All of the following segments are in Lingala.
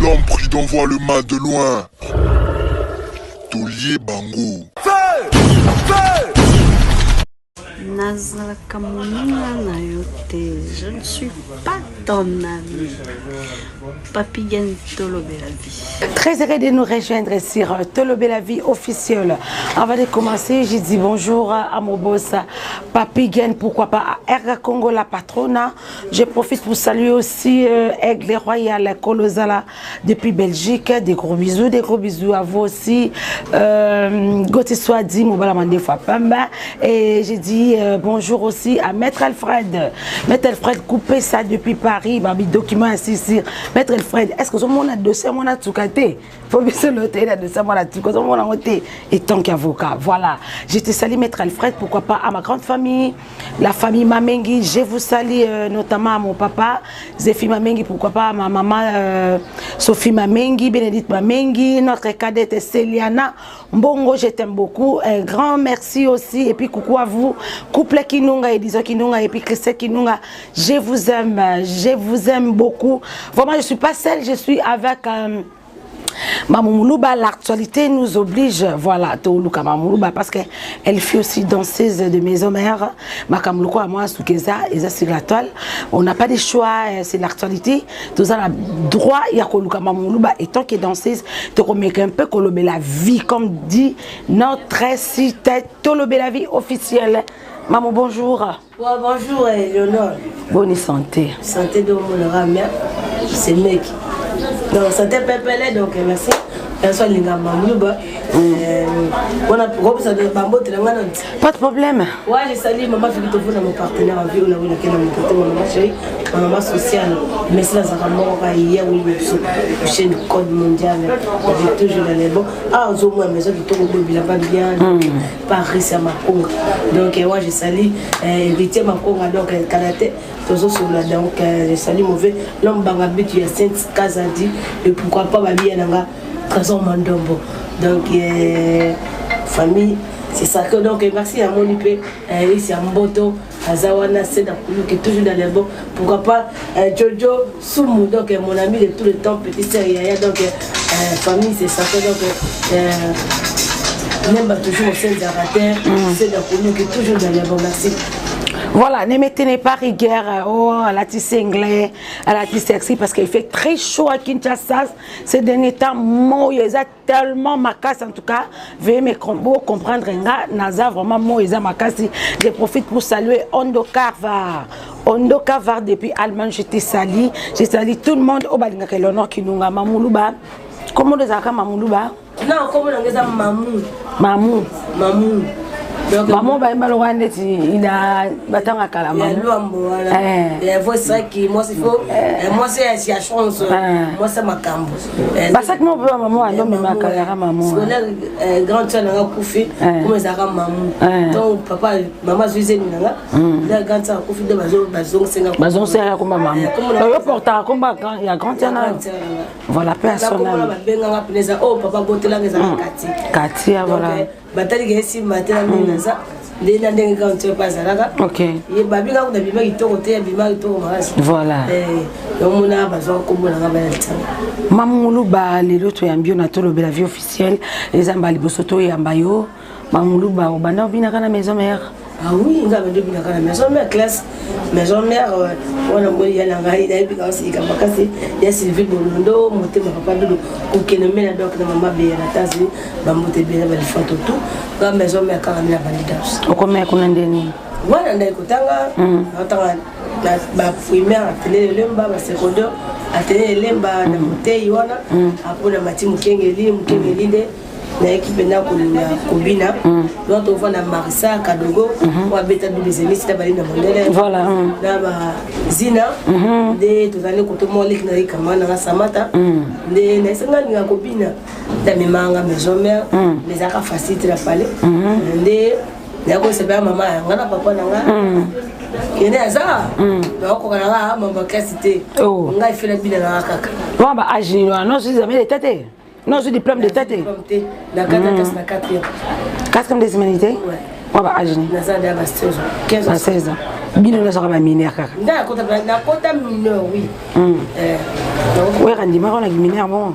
L'homme prudent voit le mal de loin. Taulier Bango. Nazalaka moninga na yo te, je ne suis pas ton ami. Papy Gen Tolobela Vie. Très heureux de nous rejoindre sur euh, Tolobela Vie officielle. Avant de commencer, j'ai dit bonjour à mon boss Papy Gen, pourquoi pas à Erga Congo, la patronne. Je profite pour saluer aussi euh, Aigle Royal Kolozala depuis Belgique. Des gros bisous, des gros bisous à vous aussi. Euh, Gauthier Swadi, Mobala Mandefa Pamba. Et j'ai dit euh, bonjour aussi à Maître Alfred. Maître Alfred, coupez ça depuis Paris. Babi, document ainsi, Maître Alfred, est-ce que vous avez un dossier, mon a faut biso lote na dossier mwana tuka ozomona yango te et tant qu'avocat voilà je te salue maître Alfred pourquoi pas à ma grande famille la famille Mamengi je vous salue euh, notamment à mon papa Zephy Mamengi pourquoi pas à ma maman euh, Sophie Mamengi Bénédicte Mamengi notre cadette Céliana Mbongo je t'aime beaucoup un grand merci aussi et puis coucou à vous couple Kinunga et disons Kinunga et puis Christelle Kinunga je vous aime je vous aime beaucoup vraiment je suis pas seule je suis avec euh, Mamoulouba, l'actualité nous oblige, voilà, Toluka Mamoulouba, parce qu'elle fut aussi danseuse de maison mère. Makamuluko à moi, Soukeza, et ça sur la toile. On n'a pas de choix, euh, c'est l'actualité. Tout ça, droit, il y a Koluka Mamoulouba, et tant que danseuse, tu remets un peu Kolobé la vie, comme dit notre site Tolobé la vie officielle. Maman, bonjour. Ouais, bonjour, Léonore. Bonne santé. Santé de mon ramia, c'est mec. Donc, santé pepele, donc merci. Merci Linga Mamouba. Pas de problème. Ouais, je salue maman Philippe Tofouna, mon partenaire en vie, on a eu la mon côté, ma maman chérie, ma maman sociale. Merci la Zara Mora, hier, oui, chaîne Code mondial, j'ai toujours dans les bons. Ah, au moins, maison qui tombe, il va bien. Paris ya Makonga. Donc, ouais, je salue héritier Makonga, donc Kanate, tozosolola. Donc, je salue mauvais l'homme Bangabitu ya Sainte Kazadi, et pourquoi pas Babia Nanga, Trésor Mandombo. Donc, famille, c'est ça que donc merci à mon IP, ici à Mboto, Azawana, c'est qui est toujours dans les bons. Pourquoi pas Jojo Soumou, donc mon ami de tout le temps, petit sœur Yaya, donc famille, c'est ça que donc. Nemba toujours au sein de la terre, c'est qui est toujours dans les bons. Merci. Voilà, ne me tenez pas rigueur, oh, à la tisse anglais, à la tisse sexy, parce qu'il fait très chaud à Kinshasa ces derniers temps. Moi, il y a tellement ma casse, en tout cas, veuillez me comprendre, nga, naza vraiment, moi, il y a ma casse. Je profite pour saluer Ondo Carvar. Ondo Carvar depuis Allemagne, je te salue. Je salue tout le monde au Balinga, que l'honneur qui nous a, Mamoulouba. Comment les a, Mamoulouba? Non, comment on a Mamou? Mamou. Mamou. Donc, maman ba yemba lokola neti ina batanga kala maman. Ya luambo wana. Ya voix ça qui moi c'est faux. Moi c'est ya chance. Moi c'est makambo. Basaki mo ba maman ando mema kala ka maman. Scolaire grande sœur nanga kufi comme ezaka maman. Donc papa maman zuize nanga. La grande sœur kufi de bazo bazo senga. Bazo senga comme maman. Yo porta comme ya grande sœur na. Voilà pe son âme. Ba benganga peneza oh papa botelanga ezaka kati. Kati voilà. Batali ke esimba te na ndenge naza nde na ndenge kaka ntoyo mpe azalaka ye babinga kuna bima kitoko te bima kitoko makasi voilà omona bazwaka nkombo nanga bana ntango mamuluba lelo toyambi yo na tolobela vie officielle eza mbala liboso toyamba yo mamuluba obanda obinaka na maison mère. Ah oui, nga bando binaka na maison mère classe maison mère wana mboli ya na ngai nayebi kaka silika makasi ya Sylvie Bolondo motema papa Dodo kokende mena donc na mama Beya na tazi bambote ebele balifato tout nga maison mère kaka mina bandi danse. Okomea kuna ndeni? Wana ndai kotanga natanga na ba primaire atene elemba ba secondaire atene elemba na motei wana apo na mati mokengeli mokengeli nde nayaki mpenza kolinga kobina donc tovanda Marisa Kadogo oyo abeta double zenith na balinda mondele na bazina nde tozali koto moko leki na ye kama nanga Samata nde nayesenga alinga kobina ndamemanga maison mère mais ezalaka facile te na palais nde nakosepela mama yanga na papa na nga kende aza nakokoka na nga mambo klase te ngai fela bina nanga kaka wana ba age nini wana nozwi examen d'état te nozwi diplôme d'état te na kata kasi na quatrième quatrième des humanités wa ba age nini naza nde ba 16 ans 15 ans 16 ans bino nyonso kaka bamineur kaka nde nakota mineur oui. Oyaka andimaka na kiminere bongo?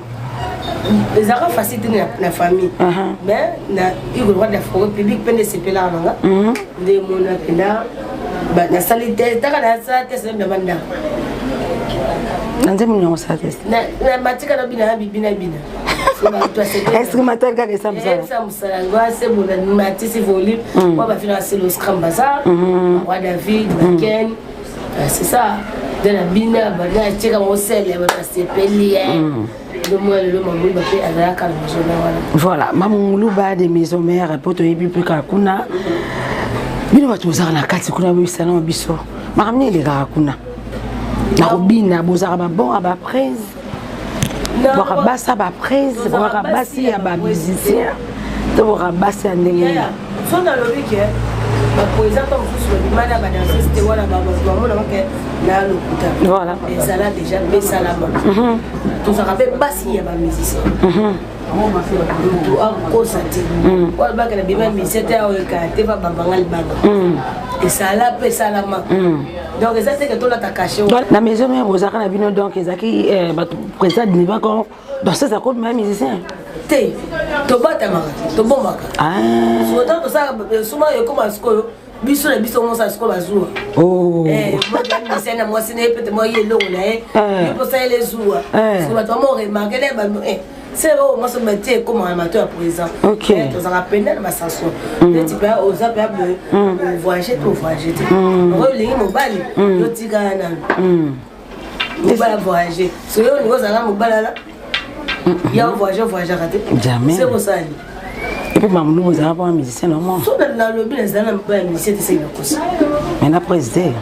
Ezalaka facile te na famille, mais na Hugo Roi de la Forêt, public mpe nde esepelaka nanga nde mona mpena nasali te taka nasala te na bandako. Na nzembo niongo osala test? Matika na bina bibina bina. Instrumental kaka esa mosala. Esa mosala ngo asebola matisi volume wa bafina aselo Scram Bazar, Roi David, Baken, c'est ça nde na bina bana atieka bango sele, bato basepeli nde mwa lelo Mamuluba mpe azalaka na maison mère wana. Voilà, Mamuluba de maison mère, mpo toyebi mpe kaka kuna bino bato bozalaka na kati kuna. Boyebisana biso makambo nini elekaka kuna na kobina. Bozalaka babon ya baprise, bwaka basi ya baprise, bwaka basi ya bamusicien to bwaka basi ya ndenge nini? So nalobi ke baprésident to mosusu babima na badanseuse te wana, bamonaka ke na lokuta. Voilà. Ezala déjà mpe esalama, tozalaka mpe basi ya bamusicien. Motu akosa te oyo alobaka na bima musicien te, aoyekana te, babambanga libanga. Esala mpe esalama, donc eza te ke tolata cachet. Na maison mère bozalaka na bino, donc ezalaki bato président dinibako danseuse akobima musicien? Te, tobatamaka, tobombaka. Sikoyo tosala suma ekoma sikoyo biso na biso mosala sikoyo bazuwa musicien na mwasi na ye pete mwa ye eloko na ye, yo mposa ye ezuwa. Sikoyo bato bamo remarquer na se oyo mwasi batie ekomaka na mato ya présent. Tozalaka pene na basanction neti mpe oza mpe boye, ovoyage te, ovoyage te, oyo olingi mobali yo tikala nano mobali avoyage. So yo olingi ozalaka mobali ala ya voyage, voyageaka te. Jamais. Se kosali. Et puis Mamulu ozalaka mpona musicien normal? So nalobi nazala na mobali ya musicien te, seki nakosa. Mais na président?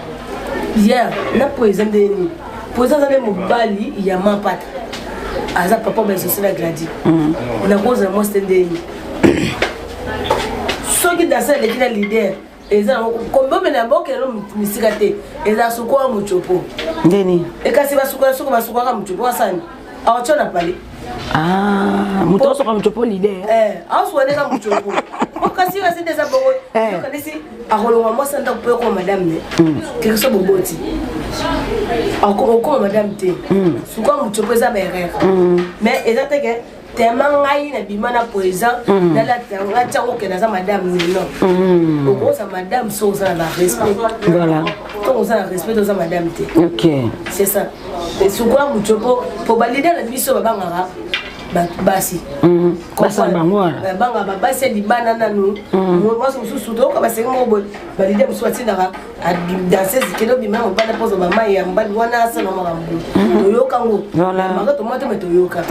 Ya na président ndeni, président aza nde mobali ya mapata, aza papa baesosi na gradi. Nakozala mwasi te ndeni soki danse aleki na leader eza kombomena bokende no misika te, eza sukoa mocopo. Ndeni? Ekasi basukola soko basukwaka mocopo asani awatio na pale. Moto osoka mocopo leader? Aosuka ndeka mocopo kasi kasi nde eza bongo. Yokanisi akolongwa mwasi na ndako mpo ekoma madame ne quelque so boboti okoma madame te, sukoa mocopo eza baerreur. Mais eza te ke tema ngai nabima na présent nalatiango okende aza madame ne, non. Okoza madame so oza na barespect. Voilà. Ntongo oza na respect, oza madame te. Ok. C'est ça, sukoa mocopo po baleader na biso babangaka basi. Basala bango wana. Babangaka babasi ya libanda nanu. Mwasi mosusu toyoka basengi moko boye, baleader mosusu batindaka danseuse kende obima mobali mpozo bamai ya mobali wana asala makambo. Toyoka ngo maka tomwa te, me toyoka.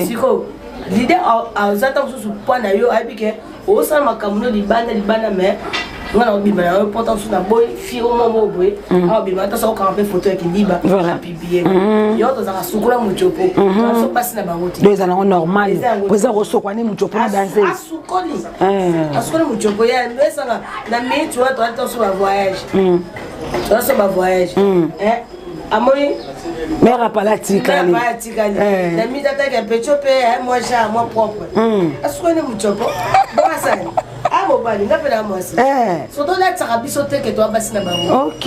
Sikoyo leader aza ta mosusu mpo na yo ayebi ke osala makambo no libanda libanda, mais nga na obima na yo mpo ta mosusu na boyi fi o moko boye aobima ta so okanga mpe foto ya kindiba publie yo. Tozalaka sukola mocopo so basi na bango te. Donc eza nango normal, président kosokwa ne mocopo na danseuse? Asukoli, asukoli mocopo ya esanga na minute wana. Toali toso bavoyage, toaso bavoyage amoni. Mare apala atikali. Atikali na minute ataki pecho mpe mwa genre mwa propre, asukoli ne mocopo bokasani a mobali nga mpe na mwasi. So tolatisaka biso te ke toa basi na bango. Ok.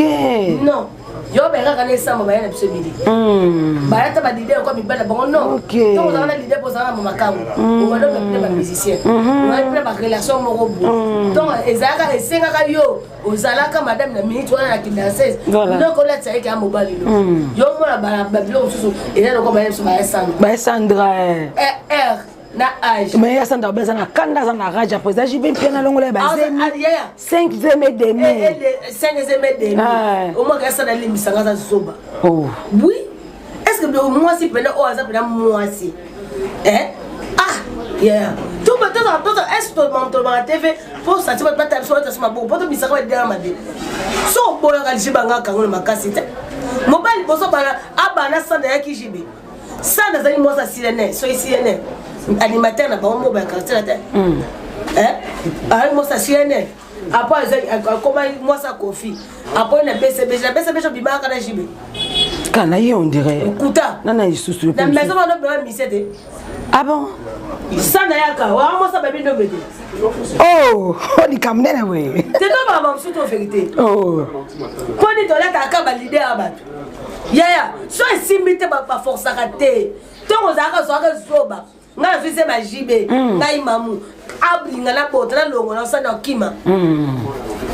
Non, yo bayekaka na esambo baya na biso ebele, baya ta baleader kwa mibali na bango, non. Ntango ozalaka na leader mpo ozalaka na makambo obanda mpe bamusicien, ozali mpe barelation moko boye. Donc ezalaka esengaka yo ozalaka madame na minute wana na kidanseuse, donc olatisa yeke ya mobali no. Yo mona babiloko mosusu eza lokola baya biso baya Sandra. Baya Sandra. R na age. Mais ya Sandra aza na kanda, aza na rage. Après eza JB mpe na longola ya bazemi 5 zeme demi. 5 zeme demi omwaka ya Sandra alimbisanga, aza zoba. Oui, est ce que mwasi mpena oyo aza mpena mwasi? Ah yeah, est ce tolobaka tv mpo sati bato batala biso, batasa maboko mpo tobisaka badidanga mabe. So oboyaka lijibe anga kango na makasi te. Mobali liboso bana abana Sandra ayaki JB. Sandra azali mwasi asilene, so esilene animateur na bango moko ya quartier na te, azali mwasi asilene. Apres akoma mwasi akofi apres na BCBG, na BCBG obimaka na JB. Kana ye on dirait. Kuta. Nana lisusu. Na maison wana obima mise te. Ah bon? Sana yaka wa mwasi babi ndombe te. Oh, likambo nene boye. Te. Te tobaka bamosusu to vérité. Oh. Mpo nini tolataka balider ya bato? Yaya, so esimbi te, baforsaka te. Ntongo ozalaka, ozalaka zoba. Ngai nazwi se bajibe, ngai mamu ablinga na bota na longo na osali na okima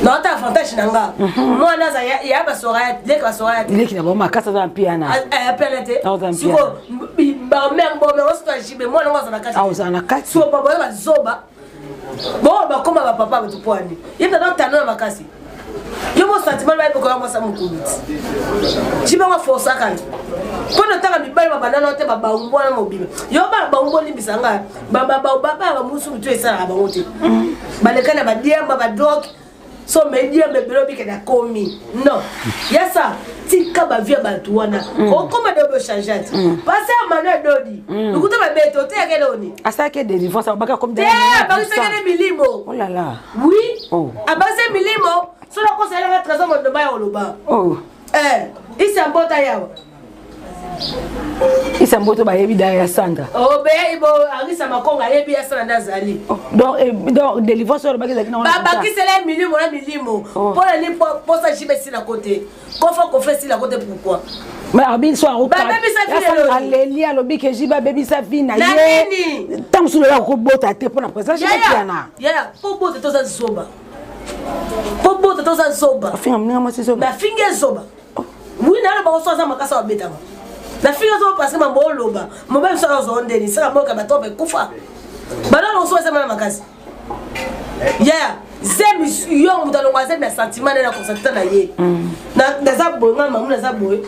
naota avantage na nga. Mwana aza ya basora ya leki, basora ya te. Leki na bango makasi aza mpiana. Piana te. Aza siko bamere bomere oso ya jibe, mwana ngo aza na kati. Ozala na kati. Siko baboya bazoba bongo bakoma bapapa bato pwani ye tata tano na makasi. Yo mo sentiment bayebi koya mwasa mokulu ti jibe ngo aforsaka mpo na otanga mibali babandana te, babawumbu wana mobima. Yo bana bawumbu, olimbisa nga, baba bamusu mutu esalaka bango te, baleka na badiamba, badrogue. So me diamba ebele obikenda komi non yasa tika bavie ya bato wana okoma de ochange ti pase ya mano edodi lokuta babete oteyaka eloni. Asalaki délivrance, abaka comme te, abakisaki milimo. Oh là là. Oui. Oh. Abakisi milimo so nakosalelaka trésor mondoba ya koloba. Oh. Isa mbota yawa. Isa mboto bayebi da ya Sandra. Obe bo arisa makonga ayebi ya sala nde azali. Oh, donc délivrance oyo alobaki ezalaki na wana. Babakisela ye milimo na milimo. Oh. Mpo na nini posa jibe esilako te, kofa kofa esilako te? Pourquoi? Mais abi so Babebisa vie lelo. Aleli, alobi ke jibe abebisa vie na Na ye. nini? Ntango mosusu oya kobota te mpo na président jibe piana. Yaya, mpo bota toza zoba, mpo bota toza zoba. Afinga moninga mwasi zoba. Nafingi ye zoba, wi. Naloba so aza makasi, abetama. Nafingi ye zoba parce que mambo oloba mobali mosu azwa ndeni saka boka bato ekufa banano mosu aza mana makasi. Yaya, zemi yo moto alongo azemi na sentiment nde na consentita na ye. Naza boye, nga mamu naza boye,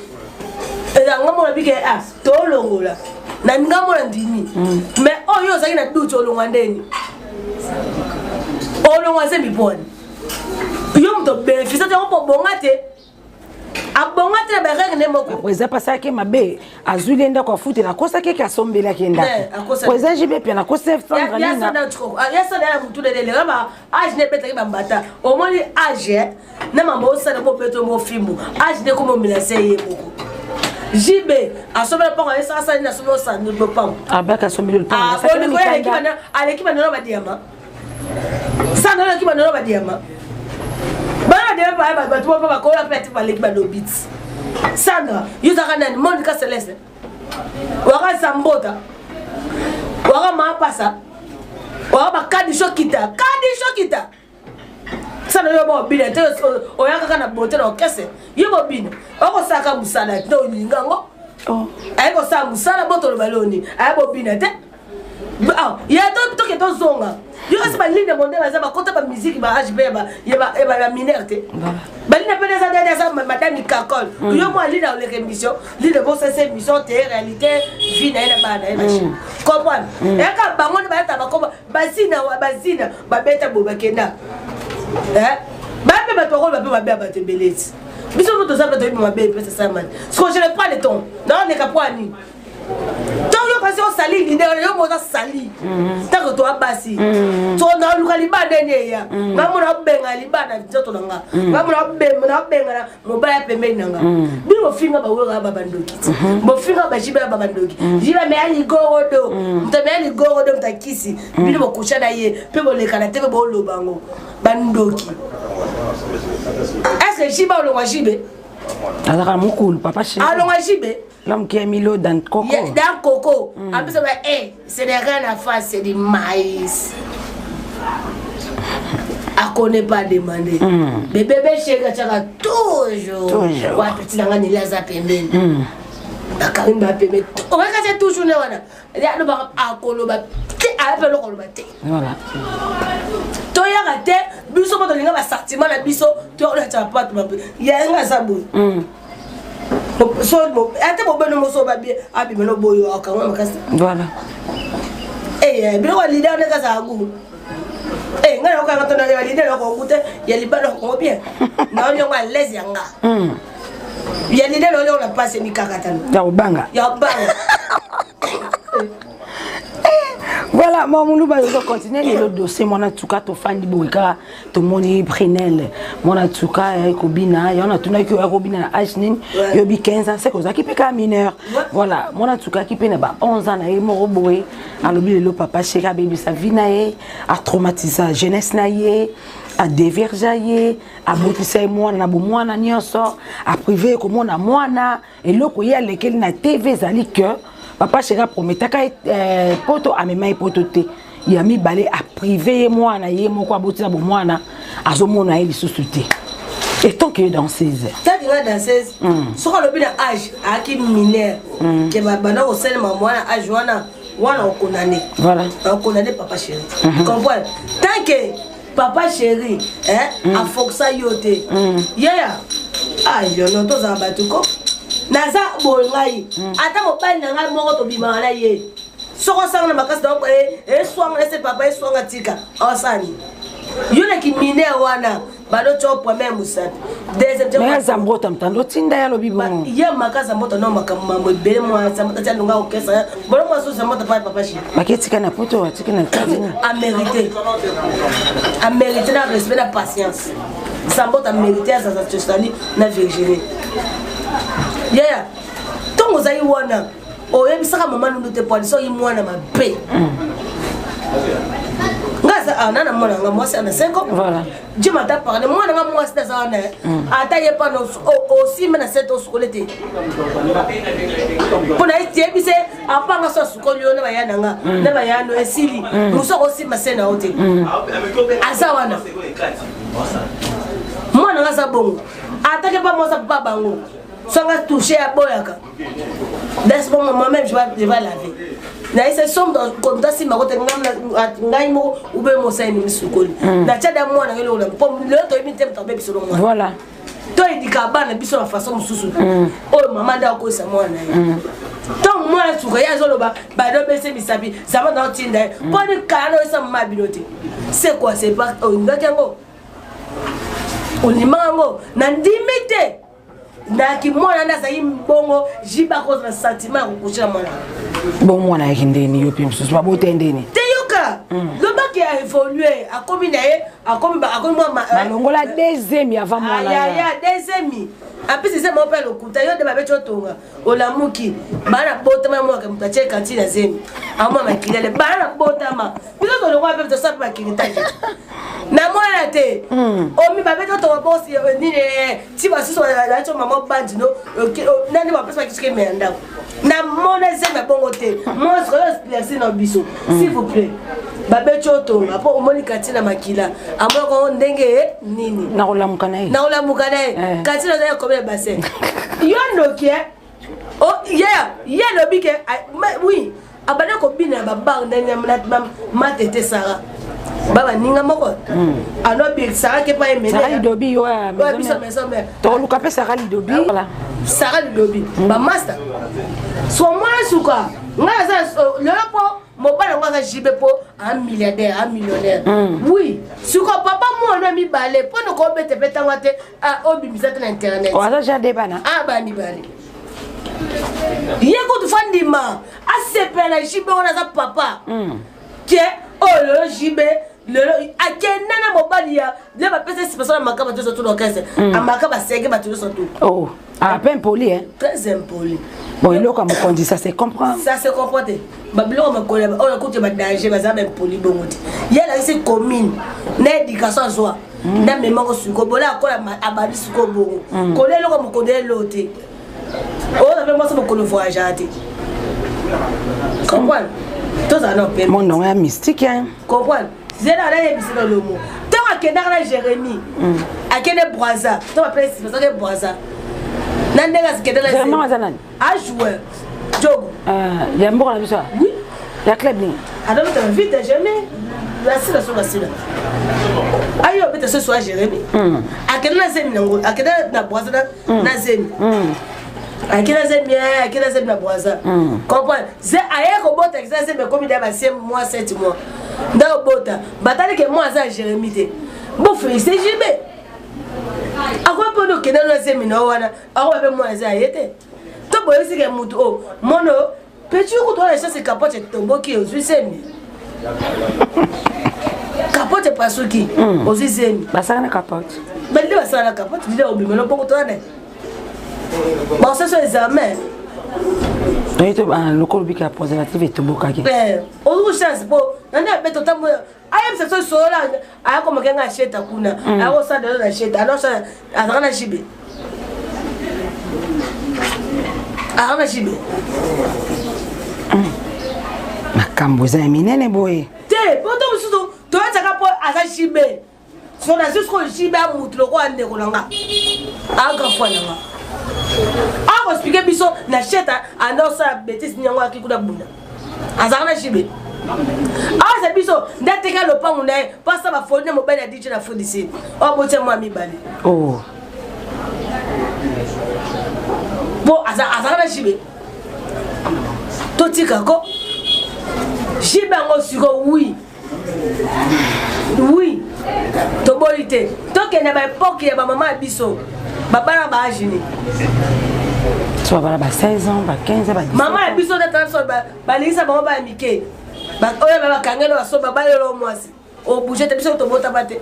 eza nga mona bike a tolongola na nga mona ndimi. Mais oyo ozalaki na doute, olongwa ndeni, olongwa zemi poni yo moto bénéficie te yango mpo bonga te, abonga te na barègle nde moko. Eza asalaki mabe, azwili ye ndako afutela, akosaki eke asombelaki ye ndako. Président JB Mpiana akosi Sandra Nina. Yasala ya mutu lelele ba age ne ebetaki bambata. Omoni age na mambo osala bo beto mo fimbu age ne komo menace ye moko. JB asombela mpango, asali nini? Asombela osani lopango. Abaki asombeli lopango. Aleki bandono badiama sanda, aleki bandono badiama, bana badiama bato mpo bakola mpe ati baleki balobiti. Sandra, yo ozalaka nani? Monika Celeste waka zambota waka maapasa waka bakadisho kita kadisho kita. Sandra, yo bobina te, oya kaka na bote na orchestre. Yo bobina, okosalaka mosala te, olinga yango. Aye kosala mosala bo toloba loni aye bobina te. Ya toke tozonga yo kasi baline monde baza bakota bamusike ba age mpe ya baminere te. Baline mpe eza nani? Aza madame Kakol. Yo mwa line oleka émission, line bosasa émission te, réalité vie na ye na bana na ye machine comprendre eyaka bango nde bayata bakoma bazina bazina babeta boye bakenda baya mpe bato bakoloba mpe mabe ya bato ebele ti biso mo toza mpe toyebi mabe epesa samani. Siko je ne prends le temps naoleka mpo ani ntango yo kasi osali leader, yo moza sali ntango toa basi so naluka libanda ndeni eya nga mona obenga libanda nzoto na nga, nga mona naobenga na mobali ya pembeni na nga. Bino bofinga bawera babandoki ti bofinga bajibe ya babandoki jibe meya ligorodo, moto meya ligorodo, moto akisi bino bokusha na ye mpe bolekana te mpe boloba yango bandoki. Est ce que jibe alongwa jibe? Azalaka mokulu papa chéri. Alongwa jibe. L'homme qui a mis l'eau dans le coco. Dans le coco. En plus, hey, c'est des rien à faire, c'est du maïs. A connaît pas demander. Mais bébé chéri, tu as toujours. Toujours. Ouais, petit nanga ni laza pembeni. Bakarine ba pembeni. On va casser toujours ne wana. Ya no ba akoloba te, a pe lokoloba te. Voilà. Toyaka te biso mpo tolinga basentiment na biso toyaka bato yanga aza boye. So ate bobeno moso babie abima no boyo akanga makasi. Voilà. Biloko ya leader ndenge azala gu ngai nakokanga to ya leader nakongu te, ya libala nakongo bien naoliongo à l'aise ya nga ya leader naoliongo na pasi mikakatano. Ya kobanga. Ya kobanga. Voilà, mwa moluba ozo continue lelo dossier mwana tuka. Tofandi boye kaka, tomoni Brinel mwana tuka ekobina yo. Natunaki oyo akobina na age nini? Yobi 15 ans, seke ozalaki mpe kaka mineur. Voilà, mwana tuka aki mpe na ba 11 ans na ye moko boye. Alobi lelo papa chéri abebisa vie na ye, atraumatisa jeunesse na ye. Adeviergea ye, abotisa ye mwana na bomwana nyonso, aprive ye komona mwana. Eloko ye alekeli na TV ezali que papa chéri aprometaka ye eh, poto, amema ye poto te. Ya mibale, aprive ye mwana, ye moko aboti na bomwana, azomona ye lisusu te. Et tant que danseuse, Tanki nga danseuse, soki alobi na age ayaki mineur ke banda kosalema mwana age wana wana, okondane. Okondane papa chéri, comprendre? Tant que papa chéri, hein, aforça yo te, yaya. Ah, yono tozala bato ko naza boye. Ngai ata mobali na ngai moko tobimaka na ye, soki osanga na makasi na eswanga ese papa eswanga tika osani yo na kimineur wana baloti o première mosapi, deuxième. Mais Zambota mtando tinda ya lobi bongo. Ye maka Zambota no makambo mambo ebele. Mwa Zambota tia ndonga okesa bolo mwa so Zambota pa papa chéri. Baketika na poto, batika na États-Unis. Amérité, amérité na respect na patience. Zambota amérité azaza tosali na Virginie. Yaya, ntongo ozali wana, oyebisaka mama nundu te poali soki mwana mabe. Nga aza ana na mwana nga mwasi ana 5 ans. Dieu m'a parlé, mwana nga mwasi naza wana, ata ye pa osimba na sete osukoli te mpo na yebise apanga so asukoli yo na baya na nga na bayano esili mosu akosimba se na yo te. Aza wana mwana nga aza bongo, atake pa mwasi papa bango songa touche aboyaka. Dans ce moment, moi-même, je vais laver. Nayesa somo ntasimba kote ngai moko ube mosali misukoli natya da mwana ngai lokola mpo lelo toyebi te moto abe biso lo mwana. Toyedika bana biso na façon mosusu oyo mama nde akoyisa mwana na ye. Ntango mwana suka ye azoloba badobese misapi zama na otinda ye mpo ni kala na oyesa mama bino te. C'est quoi? C'est pas olingaki yango, ondimaka yango na ndimi te. Naki mwana nde azali bongo jiba kozala sentiment ya kokushela mwana. Bon, mwana yaki ndeni, yo mpe mosusu babota ye ndeni. Te, yoka, lobaki ya évolue, akomi na ye, akomi mwa Balongola deuxième avant mwana. Ya deuxième apesi eza moko mpe ya lokuta. Yo nde babeti otonga olamuki bana botama ya mwaka moto atie kanti na zemi amwa makilele bana botama. Biso tolongwa mpe tosala mpe makilitage na mwana te. Omi babeti otonga bosi nini ti basusu balati mama bandi no nani bapesa bakisuki emela ndako na mona zemi ya bongo te. Monstre oyo éclairci na biso, s'il vous plaît. Babeti otonga mpo omoni kati na makila amonako ndenge nini? Nakolamuka na ye. Nakolamuka na ye. Kati na ozali komela bassin yo ndoki ye alobi ke oui, abandi kobina na babar ndenge matete Sara ba baninga moko alobi Sara ke pa. Sara Lidobi. Biso maison mère. Toluka mpe Sara Lidobi. Sara Lidobi bamaster so mwana suka. Ngai aza lelo mpo mobali yango aza jibe mpo a milliardaire, a millionnaire. Oui, sikoyo papa mwana mibale mpo na kobete mpe ntango te obimisa te na internet. Aza jade bana. A bana mibale ye kutu fa ndima asepela na jibe wana aza papa ke oyo lelo jibe lelo akenda na mobali ya le bapesa esipasa na makaba nyonso tu na orchestre amaka basenge bato nyonso tu. Oh, ah, peu impoli, hein? Très impoli. Bon, eloko ya mokonzi, ça se comprend. Ça se comprend te. Babiloko makolo oyo akuti badanger, baza baimpoli bongo te. Ye alakisi commune na éducation azwa na memako sikoyo bola akola abandi sikoyo bongo kolia eloko mokonzi elo te. Oyo mpe mwasi mokolo voyagea te, comprendre? Tozala na pembe. Mondongo ya mystique, hein? Comprendre? Zela nayebisi na lomo ntango akendaka na Jérémie, akende Braza to bapesi bazaki Braza na ndenge akende. Vraiment, aza nani? A joueur jogo. Ya mboka na biso? Oui. Ya club nini? Adobeta vite jamais asila so basila ayo obeta so so a Jérémie akende na zemi nango, akende na Braza na zemi, akende na zemi, akende na zemi na Braza, comprendre? Ze aye kobota kisa zemi ekomi da ba 6 mois, 7 mois nde obota. Batali ke mwa aza ya Jérémie te. Bofélicité jibe akoki mpona okende na zemi na yo wana, akoba mpe mwana eza ya ye te. To boyebisi ke mutu o mono petit kutu wana chance capote etomboki, ozwi zemi, capote epasuki, ozwi zemi. Basala na capote. Balide basala na capote lide obima no bongo towana baosaso examen. Toyi to ah, lokolo bika préservatif etobokaki. Eh, ozuku chance po na nde abeto otambola ayebisa biso solola ayakomaka nga asheta kuna mm. ayakosala lelo na sheta anosala azalaka na jibe azalaka na jibe mm. Makambo eza ya minene boye. Te po to mosusu toyetiaka po aza jibe so nazwi sikoyo jibe ya motu lokola ndeko na nga aga foi na nga akoexplike biso na sheta anda osala betise nini yango aki kuna bunda azalaka na jibe aza biso nde ateka lopango na ye mpo asala bafoli na mobali ya dj na fodisi oyo abotia mwa mibale oh. mpo azalaka na jibe totika ko jibe yango siko wi oui toboyi te tokende ba epoke ya bamama ya biso babala ba age nini so babala ba 16 ans ba 15 ans ba mama ya biso tata biso balingisa bango baya mike oyo bakangeli baso babalelo mwasi obouge te biso tobotama te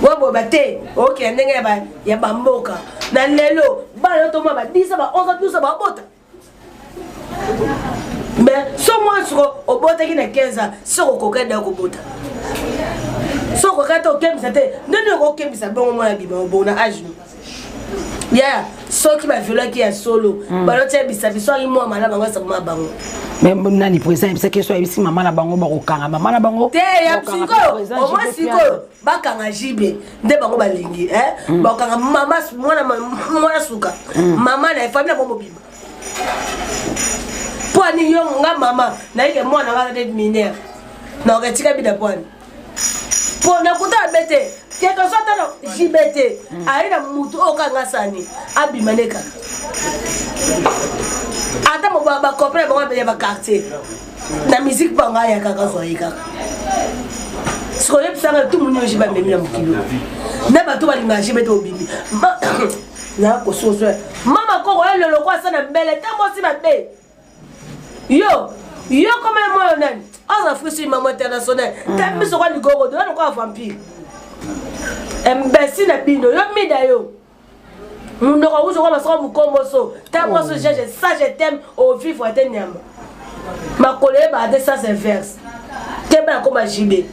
boboba te okenda ndenge ya bamboka na lelo bana yo tomona ba 10 ba 11 12 babota mais so mwa soko obotaki na 15 ans soki okokaki da kobota soki okokaki te okembisa te ndeni okokembisa bongo mwana bima obongo na age no yaya soki baviolaki ya solo mm. balotia bisa biso aki mwa mala bango asaboma bango mais nani président ayebisaki so ayebisi mama na bango bakokanga mama na bango te ya sikoyo omoi sikoyo bakanga jibe nde bango balingi eh? mm. bakanga mama mwana mwana suka mm. mama na ye famille na bango mobimba mpo ani yo nga mama nayike mwana nga aza mineur naoka etika bina mpo ani mpo nakuta abe te quelque soit ata na jibe te mm. aye na mutu oyo kanga sani abima ne kaka ata bacomprendre bango ya baquartier na musique mpo anga ayaka kazwa ye kaka sikoyo oyebisanga tu moni oyo bamemi na mokili na bato balingaka jibe te obimi nakososo mama koko ye loloko asa na mbele ta mwasi mabe yo yo koma ye moyo nani aza frisi mama international ta mm. miso kwa ligoro doya lokola vampire imbécile na bino yo mida yo munoko awuzi okoma soko mokomboso ta mwasi oh. jeje ça je t'aime ovivre te nyama makolo eyebaka te sens inverse keba nakoma jibe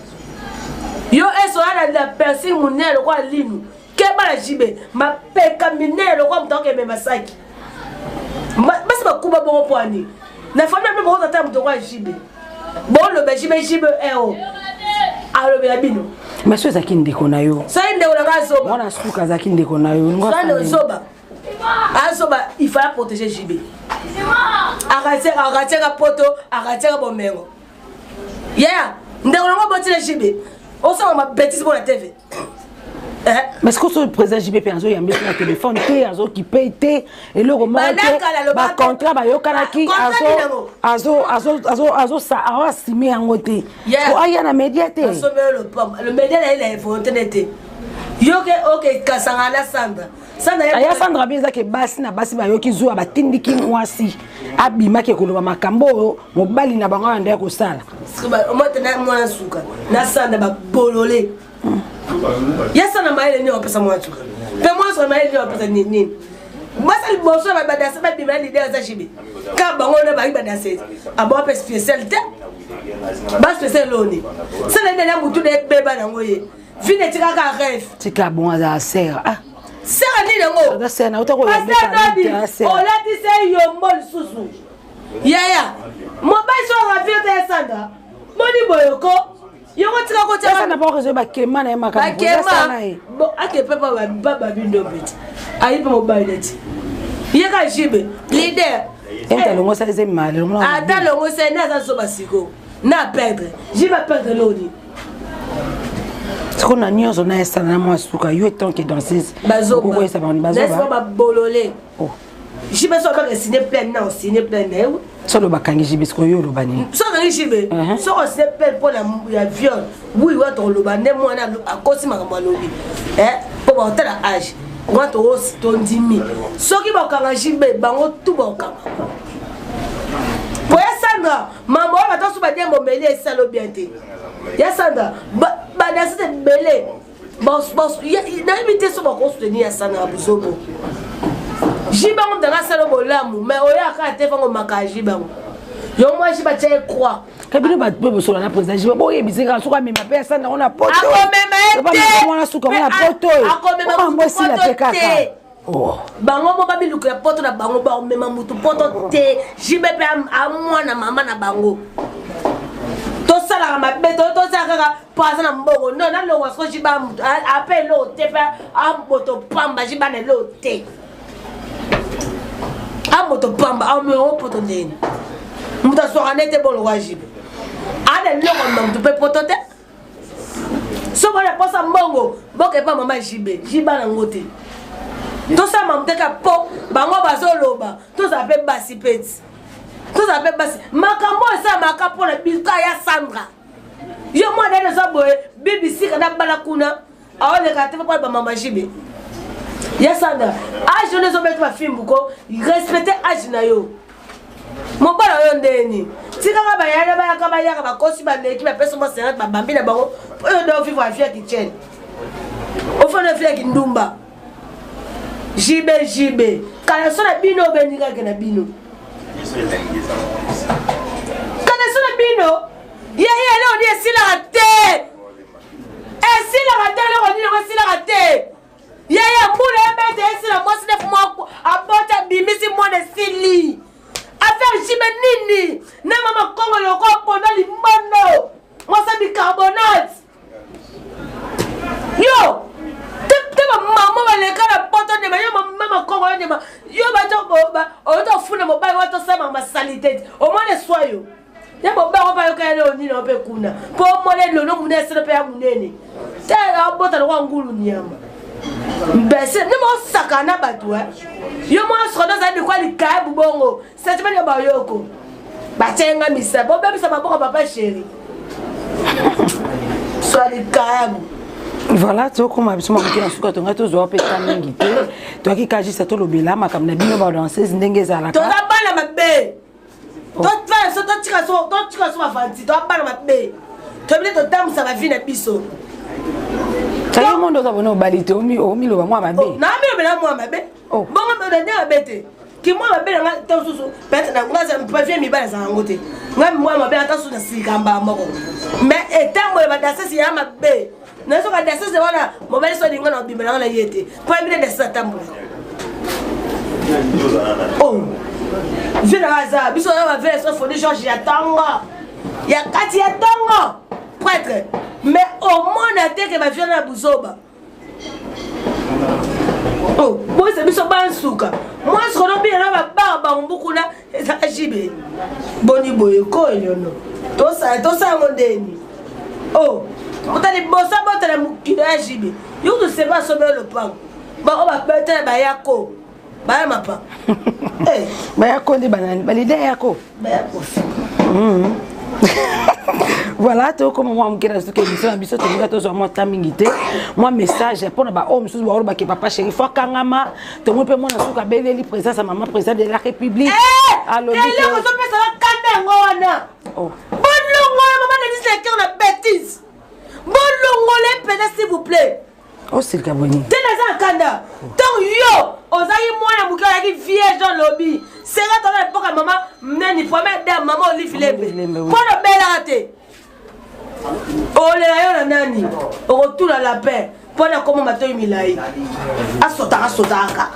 yo eso ya na piercing monene lokola linu keba na jibe mapeka minene lokola moto akemema saki basi bakuba bongo mpo ani na famille mpe bokoza ata moto lokola jibe boloba jibe jibe eo eh, alobela bino mais so ezalaki ndeko na yo soki ndeko na nga azoba mwana suka azalaki ndeko na yo soki zoba azoba il fallait protéger JB akatiaka poto akatiaka bomengo yeah ndeko na nga botile JB osala mabetise mpo na tv Eh? mais ce que président JB mpe azoyambi na telefone te azokipe te eloko moko te bacontrat bayokanaki azoasime yango te po aya na media te media na ye na volonté ne te yoke oke kasanga na sandra aya sandra bi ezake basi na basi bayoki zuwa batindiki mwasi abimaki koloba makambo oyo mobali na bango aya kosala mwana suka na sandra babolole ya sana mayele nini wapesa mwana suka mpe mwana suka mayele nini wapesa nini basa liboso ya badanse babima ya leader aza jibe ka bango wana bangi badanse aboa mpe spécial te ba spécial loni sala nde na mutu na ebeba nango ye vine etikaka rêve tika bon aza sere ah sere nini yango olatisa yombo lisusu yaya mobali so ravie te ya sandra boni boyoko yongo tika kotiasa na bango rezo bakema na ye makambo bakema bo ake pe pa ba ba bindo beti ayi pe mobali neti ye ka jibe leader enta longo sa eze male longo ata longo sa na aza zoba siko na perdre jibe a perdre loni sikoyo na nyonso na esala na mwa suka yo etant que danseuse okokoyesa bango bazoba babolole oh. JB so abaka signe plein na signe plein na ye. Solo bakangi JB sikoyo yo oloba nini? So akangi JB. Uh-huh. So o signe plein mpo na ya viol. Oui wa toloba nde mwana akosi makambo alobi. Eh mpo bakotala age. Wana tondimi. Soki bakanga JB bango tout bakokanga. Po ya Sandra, mambo oyo bato basu badia momeli esalo bien te. Ya Sandra, badasite ebele nayebi te so bakosoutenir ya sana ya buzobo. Jibango mtanga asala bolamu mais oyaka te fango maka jibango. Yo mwa jiba tia ye croix. Kabino bato mpe bosola na président jiba boyebise kaka soki amema mpe asanda ngo na poto. Akomema ye te. Mwana suka ngo na poto. Akomema mutu esila te kaka. Oh. Bango mo babiluka ya poto na bango bakomema mutu poto te. Jibe mpe amwana mama na bango. Tosalaka mabe tosala kaka mpo aza na mbongo non nalongwa soko jiba mutu ape eloko te mpe amoto pamba jiba na eloko te amoto pamba ameo poto ndeni moto aswaka nde te bolokwa jibe ana eloko ma motu mpe poto te soki wana posa mbongo bokepa mama jibe jiba nango te tosala mamuteka mpo bango bazoloba tozala mpe basi peti tozala mpe basi makambo oyo esalamaka mpo na bika ya sandra yo mwana ene oza boye bibisika na bala kuna aoleka te mpo bamama jibe ya sandra age wana ezobeta bafimbu ko respecte age na yo mobala oyo ndeni tikaka bayaya bayaka bayaka bakosi baleki bapesa mwa senate babambi na bango oyo do vivre afia kitchen ofanda afia kindumba jibe jibe kala so na bino obendikake na bino kala so na bino yeye eloko nini esilaka te esilaka te eloko nini yango esilaka te yeye mbula ebete esila mwasi nef mwa aboti abimisi mwana esili affaire jibe nini na mama kongo loko aponda limbondo mwasi bicarbonate yo te bamama baleka na poto ndema yo mama kongo yo ndema yo bato oyota ofunda mobali wata osalama masalite te omona eswa yo ye mobali ngo mpe ayoka ye leo nini mpe kuna mpo omona elono monene esala mpe ya monene te abota lokwa ngulu nyama mbese nde mosaka na bato e yo mwana sokono ozali likwa likayabu bongo sentiment ya bayoko batie nga misa bobebisa maboko papa chéri swa likayabu voilà tokóma biso mwa moke na suka tongai tozwa mpe ta mingi te toyaki ka juste tolobela makambo na bino badanseuse ndenge ezalaka toza bana mabe oh. totala so totika so totika so bafanti toza bana mabe tobile totambwisa bavi na biso yo mondo oza bona obali te omiloba mwa mabe oh, namilobela mwa mabe oh. bongo nde mabe te kimwa mabe na nga ta mosusu peut-être na nga za vie mibali azala yango te nga mwa mabe ata susu na silika mbala moko mais etambola badasesi ya mabe nazoka dasese wana mobali so alinga na obima nanga na ye te mpo yambi nde dasese atambola oh vie nanga aza biso oyo bavele so foni george ya ntongo ya kati ya ntongo prêtre mais omona te ke bavie na buzoba Oh, boyesa biso bansuka mwasi kono bina na babar bango kuna ezaka jibe boni boye ko eliono tosala tosala yango ndeni o oh, ota liboso abotala mokilo ya jibe yo kutu seba asombela lopango bango babetala bayako baya mapa eh. bayako nde banani balida yako baya kofi mm. voilà tokoma mwa moke na suka émission na biso tolinga tozwa mwa ta mingi te mwa message mpo na baoyo mosusu baolobake papa chéri fo akangama tomoni mpe mwana suka abeleli présence ya mama président de la république eh! alobi eloko ozopesaka kanda yango wana oh. bolongola mama denise leker na bêtise bolongola ye mpenza s'il vous plaît osilika boni te naza na kanda ntango yo ozalaki mwana moke ozalaki vierge olobi senga toza na epoka mama nani première dame mama olive lembe mpo nobelaka te olela yo na nani okotula lapin mpo na koma matoi milai asotaka asotaka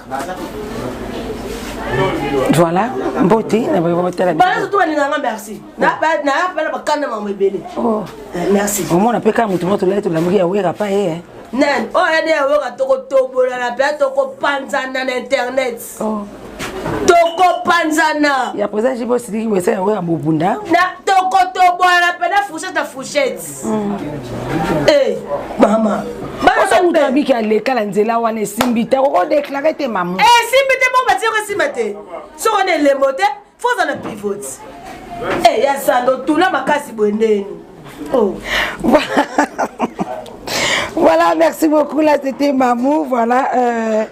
voilà mbote na botala bana surtout balingaka nga merci nayapela bakanda mambo ebele oh. eh, merci omona mpe kaka moto moko tolai tolamuki ya wera pa ye eh. nani oyo ya nde ya wera tokotobolana mpe tokopanzana na internet oh. tokopanzana ya président jibo osiliki boyesa yango ya bobunda na tokotobolana mpena fourchette na fourchette mm. eh, mama oso moto abiki aleka na nzela wana esimbi te okodeklare te mama eh, esimbi te bongo batiyoko esimba te soko na elembo te fo oza na pivot eh, ya sando tuna makasi boye ndeni oh. Voilà, merci beaucoup. Là, c'était Mamou. Voilà, euh,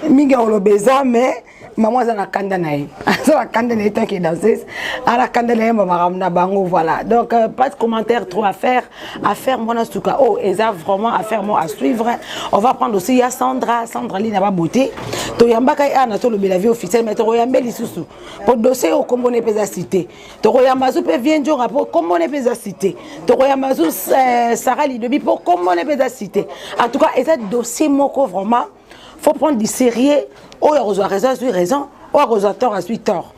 Minga Olobeza, mais. Maman aza na kanda na ye, aza na kanda na ye tant que danseuse, ala kanda na ye makambo na bango, voilà. Donc pas de commentaire trop à faire, affaire mwana suka. Oh, eza vraiment affaire mo à suivre. On va prendre aussi ya Sandra, Sandra Lina ba beauté. Toyambaka ye ana tolobela vie officielle, mais tokoyambe lisusu po dossier oyo kombo ne mpe eza cité. Tokoyamba zu mpe vie njonga mpo kombo ne mpe eza cité. Tokoyamba zu Sara Lidobi mpo kombo ne mpe eza cité. En tout cas, eza dossier moko vraiment faut prendre du sérieux. Oyo akozwa raison azwi raison, oyo akozwa tort azwi tort.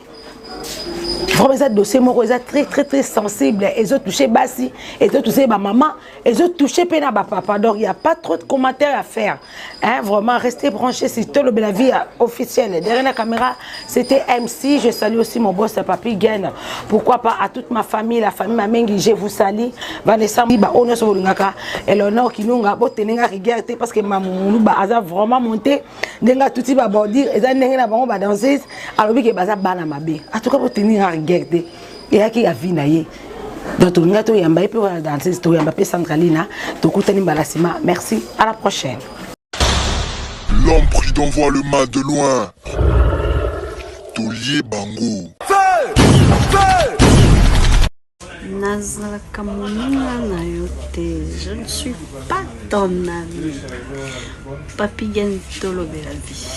Vraiment eza dossier moko eza très très très sensible, ezotouche basi, ezotouche bamama, ezotouche mpe na bapapa. Donc il y a pas trop de commentaires à faire, hein. Vraiment, restez branchés sur Tolobela Vie officielle. Derrière la caméra, c'était MC. Je salue aussi mon boss Papi Gen, pourquoi pas à toute ma famille, la famille Mamengi, je vous salue. Vanessa ba oyo nyonso bolingaka Eleonore Kinunga, botenenga rigueur te parce que mamulu ba aza vraiment monté ndenge atuti babordure, eza ndenge na bango badanseuse, alobi ke baza bana mabe. En tout cas, botenenga rigueur te, eyaki ya vie na ye. Donc tolinga toyamba ye mpe wana danseuse, toyamba mpe Sandralina. Tokutani mbala nsima. Merci, à la prochaine. L'homme prudent voit le mal de loin. Taulier Bango. Nazalaka moninga na yo te, je ne suis pas ton ami. Papi Gen, tolobela vie.